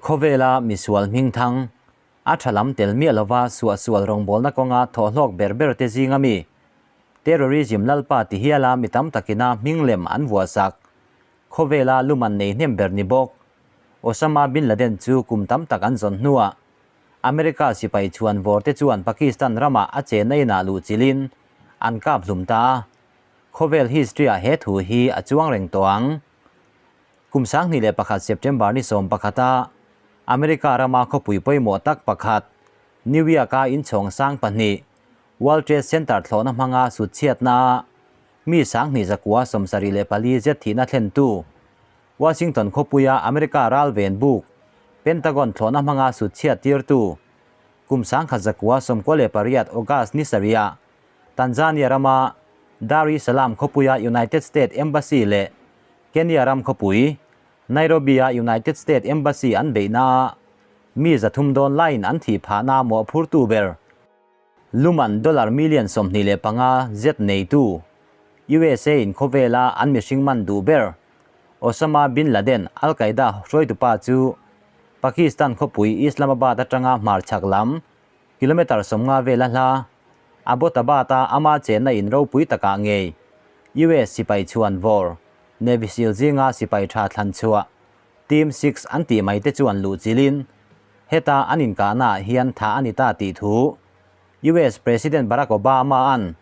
Khawvela misual hmingthang, a tha lam tel miah lova suahsual rawngbawlna kawnga thawhhlawk ber ber te zinga mi, terrorism lalpa ti hiala mi tam takina hming lem an vuahsak, khawvela luman nei hnem ber ni bawk, Osama bin Laden chu kum tam tak an zawn hnuah America sipai chhuan vawr te chuan Pakistan ramah a chenna inah luh chilhin an kap hlum ta a, khawvel history-ah he thu hi a chuang reng tawh ang. Kum 2001 September ni 11-a America rama khawpui pawimawh tak pakhat, New York-a inchhawng sang pahnih, World Trade Center thlawhna hmanga sut chhiatna-a mi 2174 zet thihna thlentu, Washington khawpuia America ralven buk, Pentagon thlawhna hmanga sut chhiat tirtu, kum 1998 August ni sarih-ah Tanzania rama Dar es Salaam khawpuia United States Embassy leh Kenya ram khawpui, Nairobi-a United States Embassy an beihnaah mi 300 dawn laiin an thih phahna mawhphurtu ber, Luman dollar million 25 zet neitu, USA in khawvela an mihring man duh ber, Osama bin Laden, Al Qaeda hruaitupa chu Pakistan khawpui Islamabad atanga hmarchhak lam kilometre 50 vela hla Abbottabad-a ama chenna in ropui takah ngei US sipai chhuan vawr, Navy Seal zinga sipai tha thlan chhuah, Team Six an tih mai te chuan luh chilin heta an inkahnaah hian tha a ni ta tih thu US President Barack Obama-a'n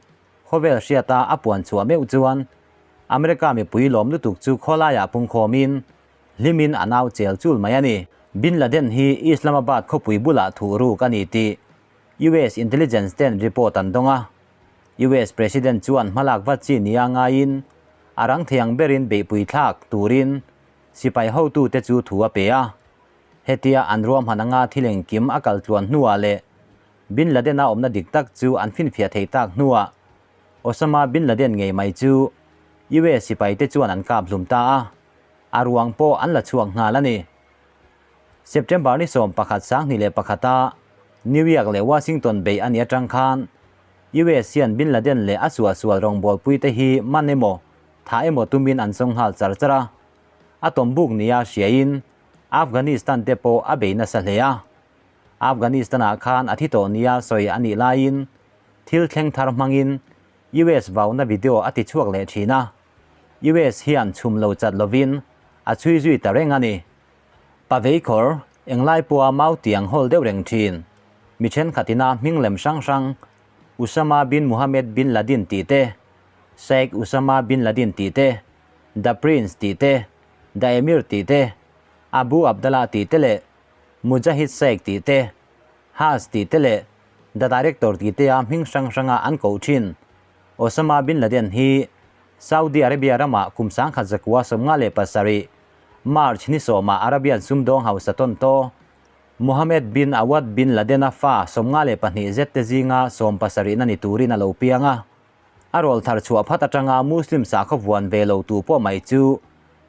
khawvel hriata a puan chhuah meuh chuan America mipui lawm lutuk chu khawlaiah pungkhawmin hlimin a nau chel chul mai a ni. Bin Laden hi Islamabad khawpui bulah thuh ruk a ni tih US intelligence ten report an dawng a. US President chuan hmalak vat chi nia ngaiin a rang thei ang berin beihpui thlak turin sipai hotute chu thu a pe a. Hetia an ruahman anga thil engkim a kal tluan hnuah leh Bin Laden-a awmna dik tak chu an finfiah thei tak hnuah Osama bin Laden ngei mai chu US sipaite chuan an kap hlum ta a, a ruang pawh an la chhuak nghal a ni. September ni 11 2001-a New York leh Washington bei a nih atang khan US hian Bin Laden leh a suahsual rawngbawlpuite hi man emaw, thah emaw tumin an sawng nghal char char a. A tawmbuk nia hriain Afghanistan te pawh a bei nasa hle a. Afghanistan-ah khan a thi tawh nia sawi a nih laiin thil thleng thar hmangin US vauna video a ti chhuak leh thin a. US hian chhum lo chat lovin a chhui zui ta reng a ni. Paveikhawr, englai pawha mau tiang hawl deuh reng thin. Mi thenkhatina hming lem hrang hrang, Usama bin Muhammad bin Ladin tih te, Sheikh Usama bin Ladin tih te, The Prince tih te, The Emir tih te, Abu Abdallah tih te leh Mujahid Sheikh tih te, Haas tih te leh The Director tih te a hming hrang hranga an koh thin. Osama bin Laden hi Saudi Arabia ramah kum 1957 March ni 10-ah Arabian sumdawng hausa tawn taw Mohammed bin Awad bin Laden-a fa 52 zet te zinga 70 na ni turin a lo piang a. A rawl thar chhuah phat atanga Muslim sakhaw vuan ve lo tu pawh mai chu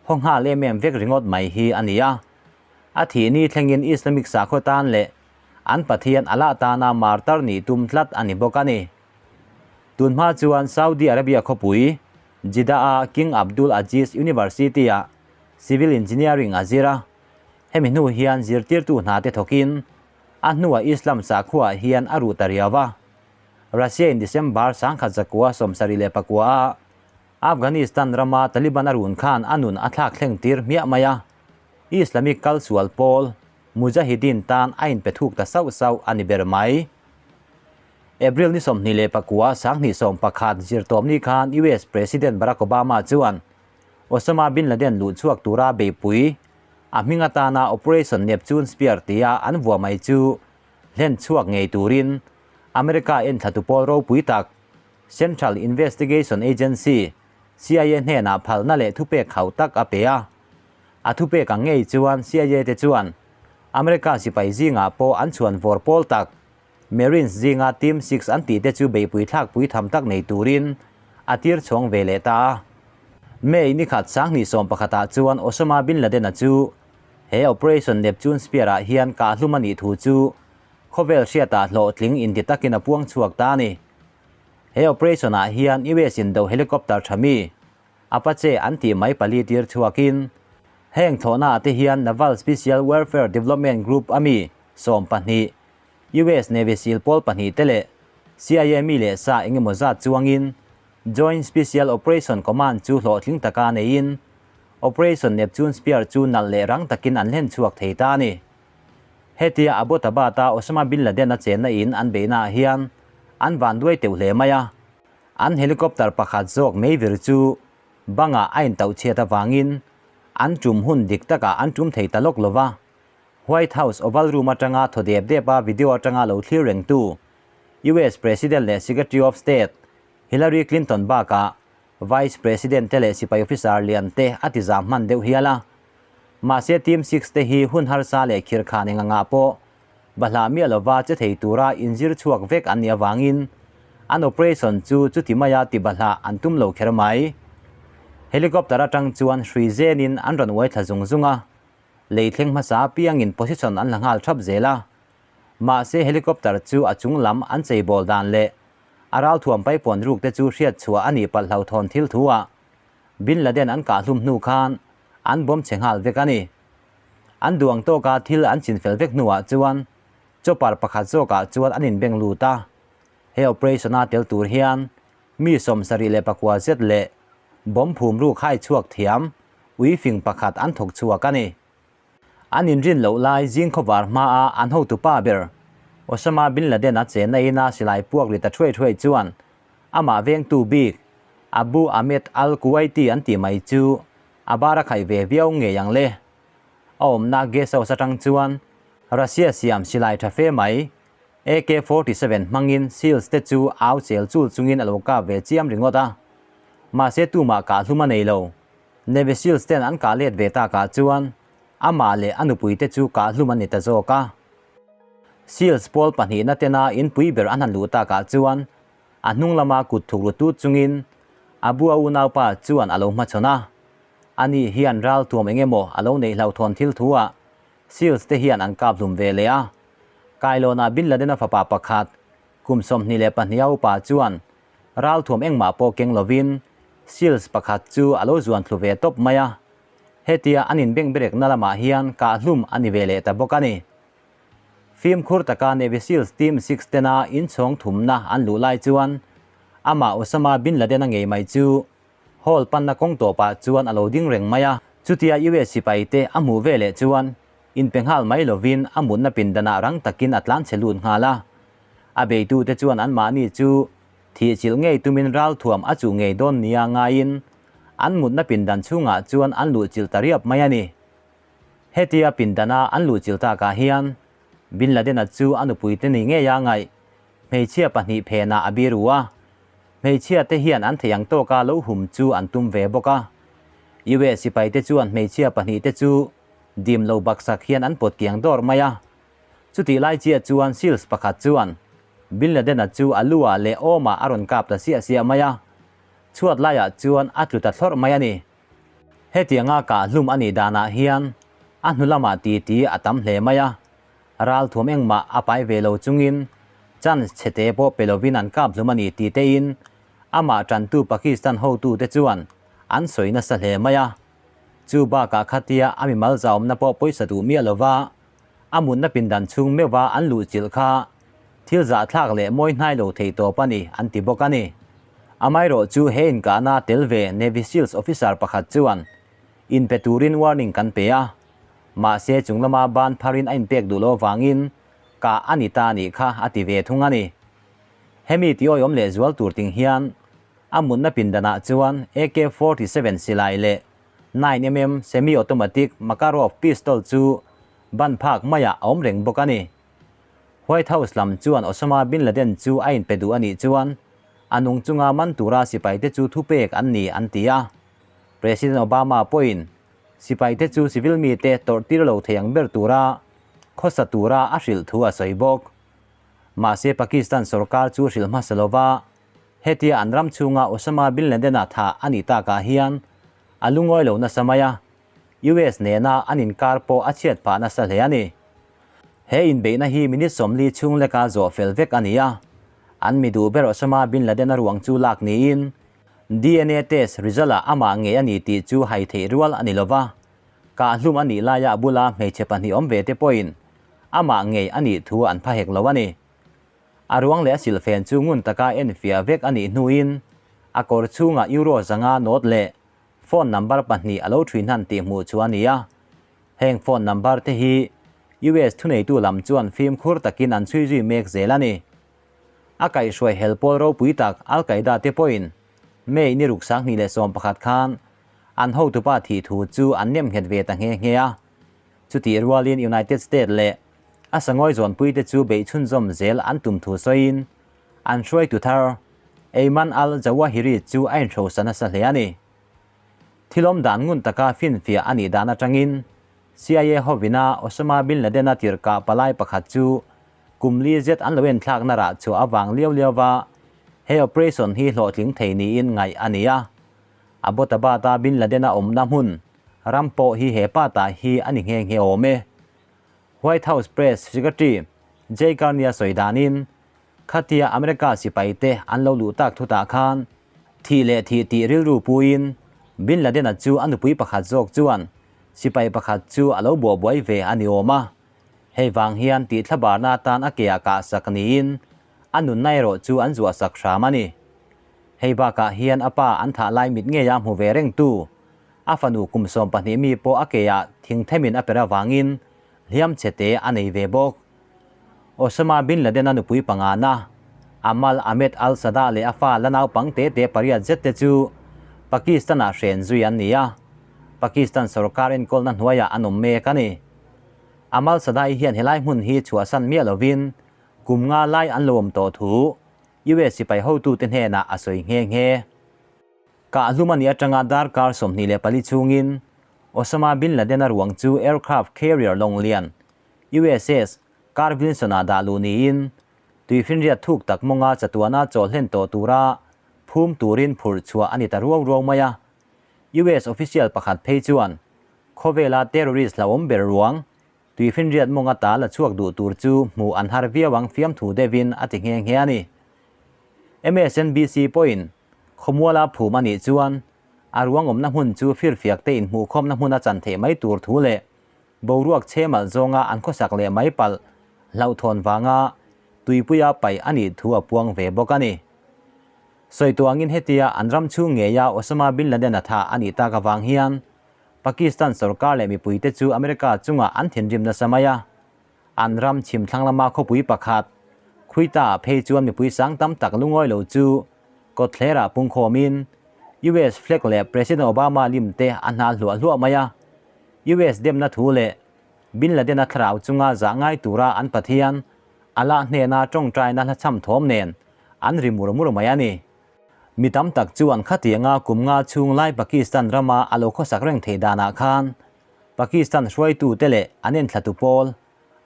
haw nghal em em vek ringawt mai hi a ni a. A thih ni thlengin Islamic sakhaw tan leh an Pathian Allah tana martar nih tum tlat a ni bawk a ni. Tunhma chuan Saudi Arabia khawpui Jeddah-a King Abdul Aziz University-ah Civil Engineering a zir a. Hemi hnu hian zirtirtu hna te thawkin a hnuah Islam sakhuaah hian a ruh ta riau a. Russia in December 1979-a Afghanistan rama Taliban a run khan a nun a thlak thleng tir hmiah mai a. Islamic kalsual pawl Mujahideen tan a inpe thuk ta sauh sauh a ni ber mai. April ni 29 2011 zirtawpni khan US President Barack Obama chuan Osama bin Laden luh chhuak tura beihpui a hming atana Operation Neptune Spear tia an vuah mai chu hlen chhuak ngei turin America enthlatu pawl ropui tak Central Investigation Agency, CIA, hnenah phalna leh thupek hauh tak a pe a. A thupek ang ngei chuan CIA te chuan America sipai zingah pawh an chhuan vawr pawl tak Marines zinga Team Six an tih te chu beihpui thlak pui tham tak nei turin a tir chhuang ve leh ta a. May ni khat 2011-ah chuan Osama bin Laden-a chu he Operation Neptune Spear-ah hian kahhlum a nih thu chu khawvel hriatah hlawhtling inti takin a puang chhuak ta a ni. He operation-ah hian US in do helicopter tha mi Apache an tih mai pali tir chhuakin. Heng thlawhnaah te hian Naval Special Warfare Development Group a mi 12, US Navy Seal pawl pahnih te leh CIA mi leh sa engemaw zat chuangin Joint Special Operation Command chu hlawhtling taka neiin Operation Neptune Spear chu nalh leh rang takin an hlen chhuak thei ta a ni. Hetia Abbottabad-a Osama bin Laden-a chenna in an beihnaah hian an vanduai teuh hle mai a, an helicopter pakhat zawk meivir chu bangah a intauh chhiat avangin an tum hun dik takah an tum thei ta lawk lo va. White House Oval Room atanga thaw dep dep a video atanga lo thlir rengtu US President leh Secretary of State Hillary Clinton bakah Vice President te leh sipai officer lian te a ti zam hman deuh hial a. Mahse Team Six te hi hun harsa leh khirkhan eng angah pawh bahlah miah lova che thei tura inzir chhuak vek an nih avangin an operation chu chuti maia ti bahlah an tum lo kher mai. Helicopter atang chuan hrui zenin an rawn uai thla zung zung a, lei thleng hmasa apiangin position an la nghal thap zel a. Mahse helicopter chu a chung lam an cheibawl dan leh a ralthuam paipawn ruk te chu hriat chhuah a nih palh hlauhthawn thil thu ah Bin Laden an kah hlum hnu khan an bawm chhe nghal vek a ni. An duang tawka thil an chinfel vek hnuah chuan chopper pakhat zawkah chuan an inbeng lut a. He operation-a tel tur hian mi 74 zet leh bomb phum ruk hai chhuak thiam ui fing pakhat an thawk chhuak a ni. An inrin loh lai zing khawvar hmaa an hotupa ber Osama bin Laden-a chenna ina silai puak ri ta thuai thuai chuan amah vengtu bik Abu Ahmed al-Kuwaiti an tih mai chu a bar a khaih ve viau ngei ang le. A awmna guest house atang chuan Russia siam silai tha fe mai AK 47 hmangin SEALs te chu au chel chul chungin a lo kap ve chiam ringawt a. Mahse tumah kah hlum a nei lo. Navy SEALs ten an kah let ve takah chuan amah leh a nupui te chu kah hlum an ni ta zawk a. SEALs pawl pahnihna tena inpui ber an han luh takah chuan a hnung lama kut thuk ru tut chungin Abu a unaupa chuan a lo hmachhawn a. Ani hian ral tuam eng emaw a lo neih hlauhthawn thil thu ah SEALs te hian an kap hlum ve leh a. Kailawnah Bin Laden-a fapa pakhat, kum 22 a upa chuan ral thuam engmah pawh keng lovin SEALs pakhat chu a lo zuan thlu ve tawp mai a. Hetia an inbengberekna lamah hian kah hlum a ni ve leh ta bawk a ni. Fimkhur taka Navy Seals Team Six tena inchhawng thumna an luh lai chuan amah Osama bin Laden-a ngei mai chu hall panna kawng tawpah chuan a lo ding reng mai a. Chutia US sipai te a hmuh ve leh chuan inpe nghal mai lovin a mutna pindanah rang takin a tlan chhe lut nghal a. A beitute chuan anmahni chu thihchilh ngei tumin ralthuam a chuh ngei dawn nia ngaiin an mutna pindan chhungah chuan an luhchilh ta riap mai a ni. Hetia pindana an luhchilh takah hian Bin Laden-a chu a nupuite ni ngeia ngaih hmeichhia pahnih phenah a biru a, hmeichhia te hian an thei ang tawka lo hum chu an tum ve bawk a. US sipaite chuan hmeichhia pahnih te chu dim lo baksak hian an pawt kiang dawr mai a. Chutih lai chiah chuan SEALs pakhat chuan Bin Laden-a chu a lu-ah leh awmah a rawn kap ta siah siah mai a, chhuat laiah chuan a tlu ta thlawrh mai a ni. Hetianga kah hlum a nih danah hian a hnu lamah titi a tam hle mai a, ralthuam engmah a pai ve lo chungin chance chhete pawh pe lovin an kap hlum a ni ti tein amah tantu Pakistan hotute chuan an sawi nasa hle mai a. Chu bakah khatia a mimal zaumna pawh pawisa duh miah lova a mutna pindan chhung meuha an luhchilh kha thil zahthlak leh mawi hnai lo thei tawp a ni an ti bawk a ni. Amaherawh chu he inkahna tel ve Navy Seals officer pakhat chuan inpe turin warning kan pe a, mahse chung lama ban pharin a inpek duh lo avangin kah a ni ta nih kha a ti ve thung a ni. Hemi tiawiawm leh zual tur ting hian a mutna pindanah chuan AK 47 silai leh 9mm semi-automatic Makarov pistol chu ban phak maiah a awm reng bawk a ni. White House lam chuan Osama bin Laden chu a inpe duh a nih chuan a nung chunga man tura sipaite chu thupek an ni an ti a. President Obama pawhin sipaite chu civil mite tawrhtir lo thei ang ber tura khawsa tura a hrilh thu a sawi bawk. Mahse Pakistan sorkar chu hrilh hmasa lova hetia an ram chhunga Osama bin Laden-a thah a nih takah hian a lungawi lo nasa mai a, US nena an inkar pawh a chhiat phah nasa hle a ni. He inbeihna hi minute 40 chhung leka zawh fel vek a ni a, an mi duh ber Osama bin Laden-a ruang chu lak niin DNA test result-ah amah ngei a ni tih chu hai theih rual a ni lova. Kah hlum a nih laia a bula hmeichhe pahnih awm ve te pawhin amah ngei a nih thu an pha hek lo a ni. A ruang leh a silhfen chu ngun taka enfiah vek a nih hnuin a kawr chhungah euro zanga note leh phone number pahnih a lo ṭhui hnan tih hmuh chu a ni a. Heng phone number te hi US thuneitu lam chuan fimkhur takin an chhui zui mek zel a ni. A kaihhruai hel pawl ropui tak Al Qaeda te pawhin May ni ruk 2011 khan an hotupa thih thu chu an nem nghet ve ta nghe nghe a. Chutih rualin United States leh a sangawi zawnpuite chu beih chhunzawm zel an tum thu sawiin an hruaitu thar Ayman al-Zawahiri chu a inhrosa nasa hle a ni. Thilawm dan ngun taka finfiah a nih dan atangin CIA hovina Osama bin Laden-a tirhkah palai pakhat chu kum li zet an lo enthlakna rah chhuah avang liau liau va he operation hi hlawhtling thei niin ngaih a ni a. Abbottabad-a bin Laden-a awmna hmun ram pawh hi he pa tah hi a ni nghe nghe awm e. White House Press Secretary Jay Carney-a sawi danin Khatia America sipaite an lo luh tak thutah khan thih leh thih tih rilru puiin Bin Laden-a chu a nupui pakhat zawk chuan sipai pakhat chu a lo buahbuai ve a ni awm a. Hei vang hian tih thlabarna atan a ke ah kahsak niin a nunna erawh chu an zuahsak hram a ni. Hei bakah hian a pa an thah lai mit ngeia hmu ve rengtu a fanu kum 12 mi pawh a ke ah thingthemin a per avangin hliam chhe te a nei ve bawk. Osama bin Laden-a nupui pangana, Amal Ahmed al-Sada leh a fa la naupang te te pariat zet te chu Pakistan-ah hren zui an ni a, Pakistan sorkar enkawlna hnuaiah an awm mek a ni. Amal Sada-i hian helai hmun hi chhuahsan miah lovin kum nga lai an lo awm tawh thu US sipai hotute hnenah a sawi nghe nghe. Kah hlum a nih atanga darkar 24 chhungin Osama bin Laden-a ruang chu aircraft carrier lawng lian USS Carl Vinson-ah dah luh niin, tuifinriat thuk tak mawnga chatuana chawl hlen tawh tura phum turin phurh chhuah a ni ta ruau ruau mai a. US official pakhat phei chuan khawvela terrorist hlauhawm ber ruang tuifinriat mawnga ta la chhuak duh tur chu hmuh an har viau ang fiamthu deuhin a ti nghe nghe a ni. MSNBC pawhin khawmuala phum a nih chuan a ruang awmna hmun chu firfiak te inhmuhkhawmna hmun a chan theih mai tur thu leh boruak chhe malh zawnga an khawsak leh mai palh hlauhthawn vanga tuipuia paih a nih thu a puang ve bawk a ni. Sawi tuangin hetia an ram chhung ngeia Osama bin Laden-a thah a nih tak avang hian Pakistan sorkar leh mipuite chu America chungah an thinrim nasa mai a. An ram chhim thlang lama khawpui pakhat Quetta-ah phei chuan mipui sang tam tak lungawi lo chu kawtthlerah pungkhawmin US flag leh President Obama lim te a hnal hluah hluah mai a. US demna thu leh Bin Laden-a thlarau chunga zah ngai tura an Pathian, Allah hnena tawngtaina hla chham thawm nen an ri mur mur mai a ni. Mi tam tak chuan khatianga kum nga chhung lai Pakistan rama a lo khawsak reng theih danah khan Pakistan hruaitute leh an enthlatu pawl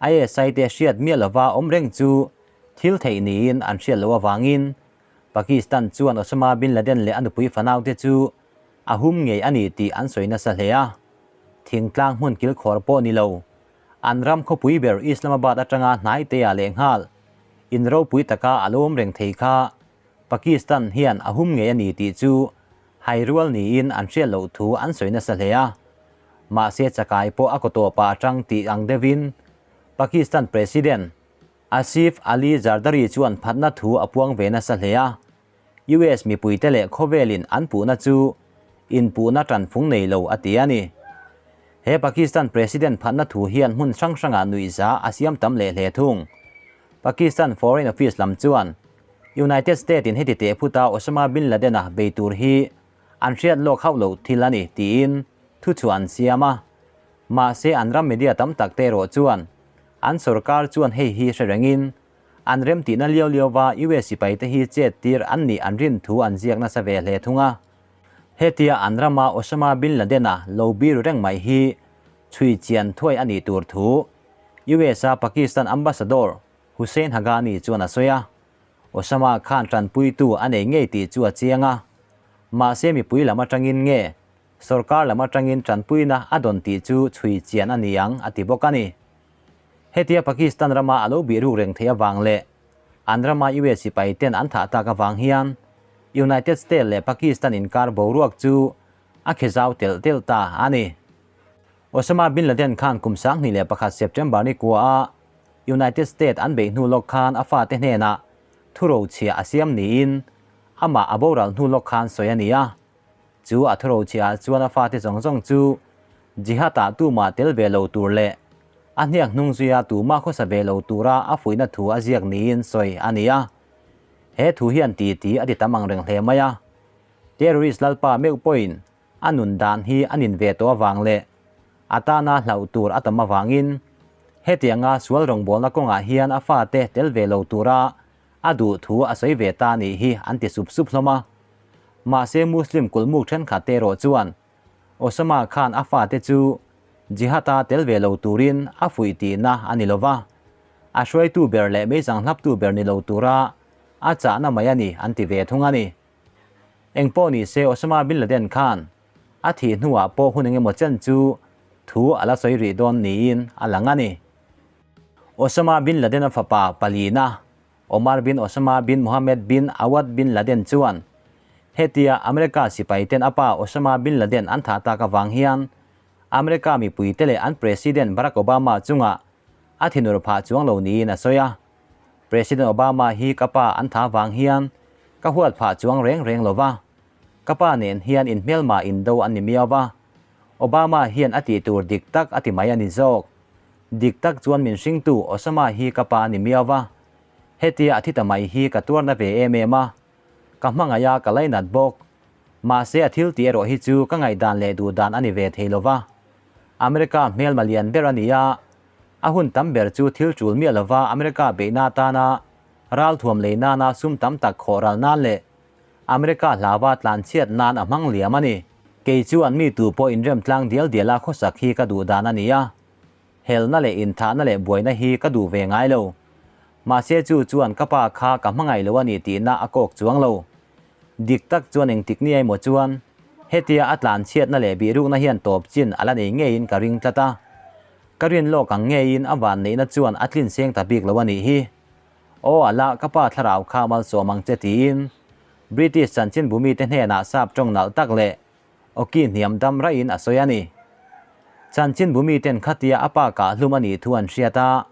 ISI te hriat miah lova awm reng chu thil theih niin an hriat loh avangin Pakistan chuan Osama bin Laden leh a nupui fanaute chu a hum ngei a ni tih an sawi nasa hle a. Thingtlang hmun kilkhawr pawh ni lo, an ram khawpui ber Islamabad atanga hnai teah lehnghal in ropui taka a lo awm reng thei kha Pakistan hian a hum ngei a ni tih chu hai rual niin an hriat loh thu an sawi nasa hle a. Mahse chakai pawh a kaw tawpah atang tih ang deuhin Pakistan President Asif Ali Zardari chuan phatna thu a puang ve nasa hle a. US mipuite leh khawvelin an puhna chu inpuhna tanfung nei lo a ti a ni. He Pakistan President phatna thu hian hmun hrang hrangah nuihza a siam tam leh hle thung. Pakistan Foreign Office lam chuan United State-in heti teh phuta Osama bin Laden-a bei tur hi an hriat lawk hauh loh thil a ni tiin thuchhuah an siam a. Mahse an ram media tam tak te erawh chuan an sorkar chuan hei hi hre rengin an rem tihna liau liau va US sipai te hi chet tir an nih an rin thu an ziak nasa ve hle thung a. Hetia an rama Osama bin Laden-a lo biru reng mai hi chhui chian thuai a nih tur thu US-a Pakistan Ambassador Hussein Haghani chuan a sawi a. Osama khan tanpuitu a nei ngei tih chu a chiang a. Mahse mipui lam atangin nge sorkar lam atangin tanpuina a dawn tih chu chhui chian a ni ang a ti bawk a ni. Hetia Pakistan rama a lo bih ruk reng theih avang leh an rama US sipai ten an thah tak avang hian United States leh Pakistan inkar boruak chu a khezau telh telh ta a ni. Osama bin Laden khan kum 2001 September ni kua a United States an beih hnu lawk khan a fate hnenah thurochhiah a siam niin amah a boral hnu lawk khan sawi a ni a. Chu a thurochhiah ah chuan a fate zawng zawng chu Jihad-ah tumah tel ve lo tur leh a hniak hnung zuia tumah khawsa ve lo tura a fuihna thu a ziak niin sawi a ni a. He thu hian titi a ti tam ang reng hle mai a. Terrorist lalpa meuh pawhin a nun dan hi a nin ve tawh avang leh a tana hlauh tur a tam avangin hetianga sual rawngbawlna kawngah hian a fate tel ve lo tura a duh thu a sawi ve ta nih hi an ti sup sup hlawm a. Mahse Muslim kulhmuk thenkhat te erawh chuan Osama khan a fate chu Jihad-a tel ve lo turin a fuih tihna a ni lova, a hruaitu ber leh meizang hlaptu ber ni lo tura a chahna mai a ni an ti ve thung a ni. Engpawh ni se Osama bin Laden khan a thih hnuah pawh hun engemaw chen chu thu a la sawi rih dawn niin a lang a ni. Osama bin Laden-a fapa palina Omar bin Osama bin Mohammed bin Awad bin Laden chuan hetia America sipaiten a pa Osama bin Laden an thah tak avang hian America mipuite leh an President Barack Obama chungah a thinur phah chuang lo niin a sawi a. President Obama hi ka pa an tha vang hian ka huat phah chuang reng reng lo va, ka pa nen hian inhmelma indo an ni miau va, Obama hian a tih tur dik tak a ti mai a ni zawk. Dik tak chuan min hringtu Osama hi ka pa a ni miau va, hetia a thi ta mai hi ka tuarna ve em em a, ka hmangaih a ka lainat bawk. Mahse a thil tih erawh hi chu ka ngaihdan leh duhdan a ni ve thei lo va, America hmelma lian ber a ni a, A hun tam ber chu thil tul miah lova America beihna atana ralthuam lei nana sum tam tak khawh ral nan leh America hlauva tlanchhiat nan a hmang liam a ni. Kei chu an mi tu pawh inrem tlang dial diala khawsak hi ka duh dan a ni a, helna leh inthahna leh buaina hi ka duh ve ngai lo. Mahse chu chuan ka pa kha ka hmangaih lo a ni tihna a kawk chuang lo. Dik tak chuan engtik ni emaw chuan hetia a tlanchhiatna leh bihrukna hian tawp chin a la nei ngeiin ka ring tlat a. Ka rin lawk ang ngeiin a vanneihna chuan a tlin seng ta bik lo a nih hi. Aw ala, ka pa thlarau kha malsawm ang che tiin British chanchinbu mite hnenah sap tawng nalh tak leh awki hniam dam raihin a sawi a ni. Chanchinbu miten khatia a pa kah hlum a nih thu an hriat a,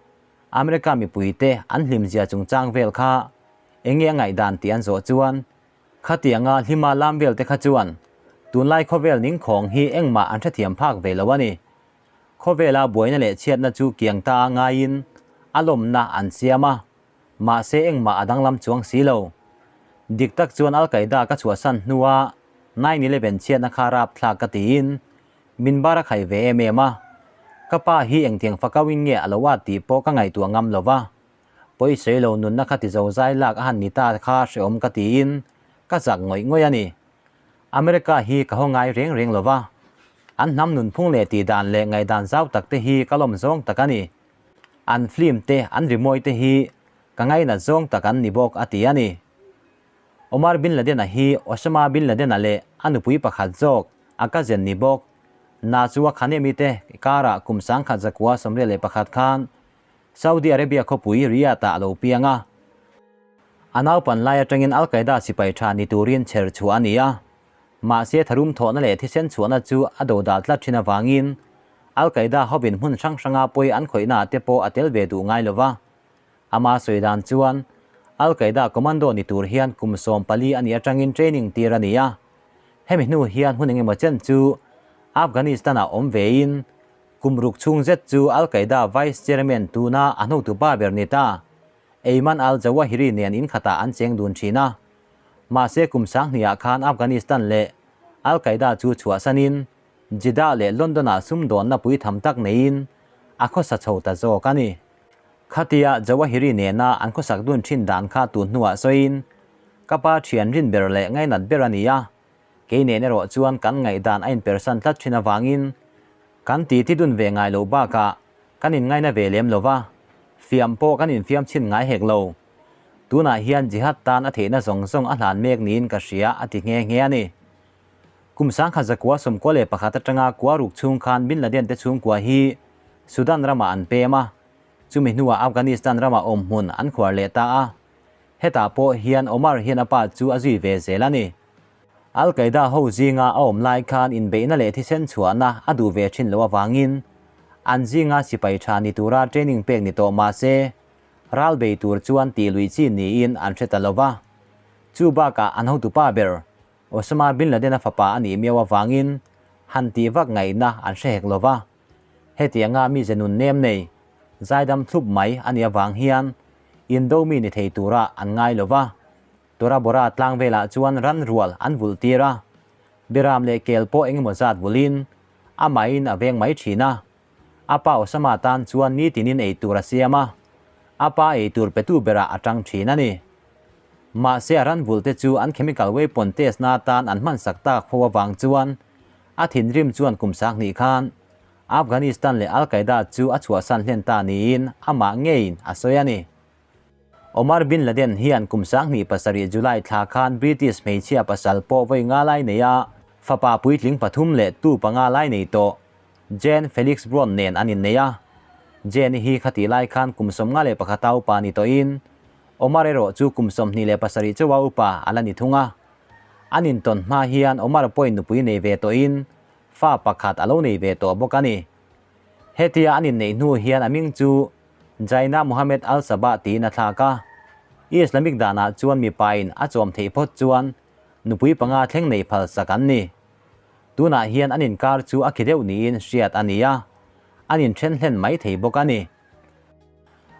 America mipuite an hlimzia chungchang vel kha enge a ngaihdan tih an zawh chuan Khatianga hlima lam vel te kha chuan tunlai khawvel ningkhawng hi engmah an hrethiam phak ve lo a ni. Khawvela buaina leh chhiatna chu kiang ta a ngaiin a lawmna an siam a, mahse engmah a danglam chuang si lo. Dik tak chuan Al-Qaeda ka chhuahsan hnua 9-11 chhiatna kha rapthlak ka tiin min bar a khai ve em em a, ka pa hi engtiang fakauin nge a lo at tih pawh ka ngaihtuah ngam lo va, pawisawi lo nunna kha ti zozai lak a han ni ta kha hrehawm ka tiin ka zak ngawih ngawih a ni. America hi ka haw ngai reng reng lo va, an hnam nunphung leh tihdan leh ngaihdan zau tak te hi ka lawm zawng tak a ni. An film te, an rimawi te hi ka ngainat zawng tak an ni bawk a ti a ni. Omar bin Laden-a hi Osama bin Laden-a leh a nupui pakhat zawk a cousin ni bawk. Najwa Khanemi te karah kum 1981 khan Saudi Arabia khawpui Riyadh-ah a lo piang a. A naupan lai atangin Al-Qaeda sipai tha ni turin chher chhuah a ni a. Mahse tharum thawhna leh thisen chhuahna chu a dodal tlat thin avangin Al-Qaeda hovin hmun hrang hranga pawi an khawihnaah te pawh a tel ve duh ngai lo va. Ama sawi dan chuan Al-Qaeda commando ni tur hian kum 14 a nih atangin training tir a ni a. Hemi hnu hian hun engemaw chen chu Afghanistan-ah awm vein Kum ruk chhung zet chu Al-Qaeda Vice Chairman tuna a hnutu pa ber ni ta, Ayman al-Zawahiri nen inkhatah an cheng dun thin a. Mahse kum 2000-ah khan Afghanistan leh Al-Qaeda chu chhuahsanin Jeddah leh London-ah sumdawnna pui tham tak neiin a khawsa chho ta zawk a ni. Khatia Zawahiri nena an khawsak dun thin dan kha tun hnuah sawiin, Ka pa thian rin ber leh ngainat ber a ni a, Kei nen erawh chuan kan ngaihdan a inpersan tlat thin avangin kan titi dun ve ngai loh bakah kan inngaina ve lem lo va, fiam pawh kan infiam chhin ngai hek lo. Tunah hian jihad tan a theihna zawng zawng a hlan mek niin ka hria a ti nghe nghe a ni. Kum 1991 atanga kua ruk chhung khan Bin Laden te chhungkua hi Sudan ramah an pem a, chumi hnuah Afghanistan ramah awmhmun an khuar leh ta a. Hetah pawh hian Omar hian a pa chu a zui ve zel a ni. Al Qaeda ho zinga a awm lai khan inbeihna leh thisen chhuahna a duh ve thin loh avangin an zinga sipai tha ni tura training pek ni tawh mah se ral bei tur chuan tih luih chi niin an hre ta lo va. Chu bakah an hotupa ber Osama bin Laden-a fapa a nih miau avangin han tih vak ngaihna an hre hek lo va. Hetianga mize nun nem nei, zaidam thlup mai a nih avang hian indo mi ni thei tura an ngai lo va. Tora Bora tlang velah chuan ran rual an vulh tir a, Biram leh kel pawh engemaw zat vulhin amahin a veng mai thin a. A pa Osama tan chuan nitinin ei tur a siam a, a pa ei tur petu berah a tang thin a ni. Mahse a ran vulh te chu an chemical weapon test na atan an hmansak tak fo avang chuan a thinrim chuan kum sanghnih khan Afghanistan leh Al-Qaeda chu a chhuahsan hlen ta niin amah ngeiin a sawi a ni. Omar bin Laden hian kum 2007 July thla khan British hmeichhia pasal pawh vawi nga lai nei a, fapa puitling pathum leh tu panga lai nei tawh Jane Felix Brown nen an innei a. Jane-i hi khatih lai khan kum 51 a upa ni tawhin Omar erawh chu kum 27 chauha upa a la ni thung a. An intawn hma hian Omar pawhin nupui nei ve tawhin fa pakhat a lo nei ve tawh bawk a ni. Hetia an inneih hnu hian a hming chu Jaina Mohammed al-Sabah tiin a thlak a. Islamic danah chuan mipain a chawm theih phawt chuan nupui panga thleng nei phalsak an ni. Tunah hian an inkar chu a khi deuh niin hriat a ni a, an inthen hlen mai thei bawk a ni.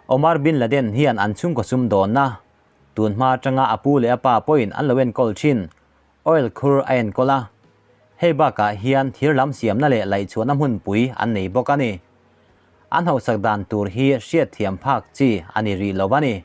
Omar bin Laden hian an chhungkaw sumdawnna, tun hma atanga a pu leh a pa pawhin an lo enkawl thin, oil khur a enkawl a. Hei bakah hian thir lam siamna leh laihchhuahna hmunpui an nei bawk a ni. An hausak dan tur hi hriatthiam phak chi a ni rih lo a ni.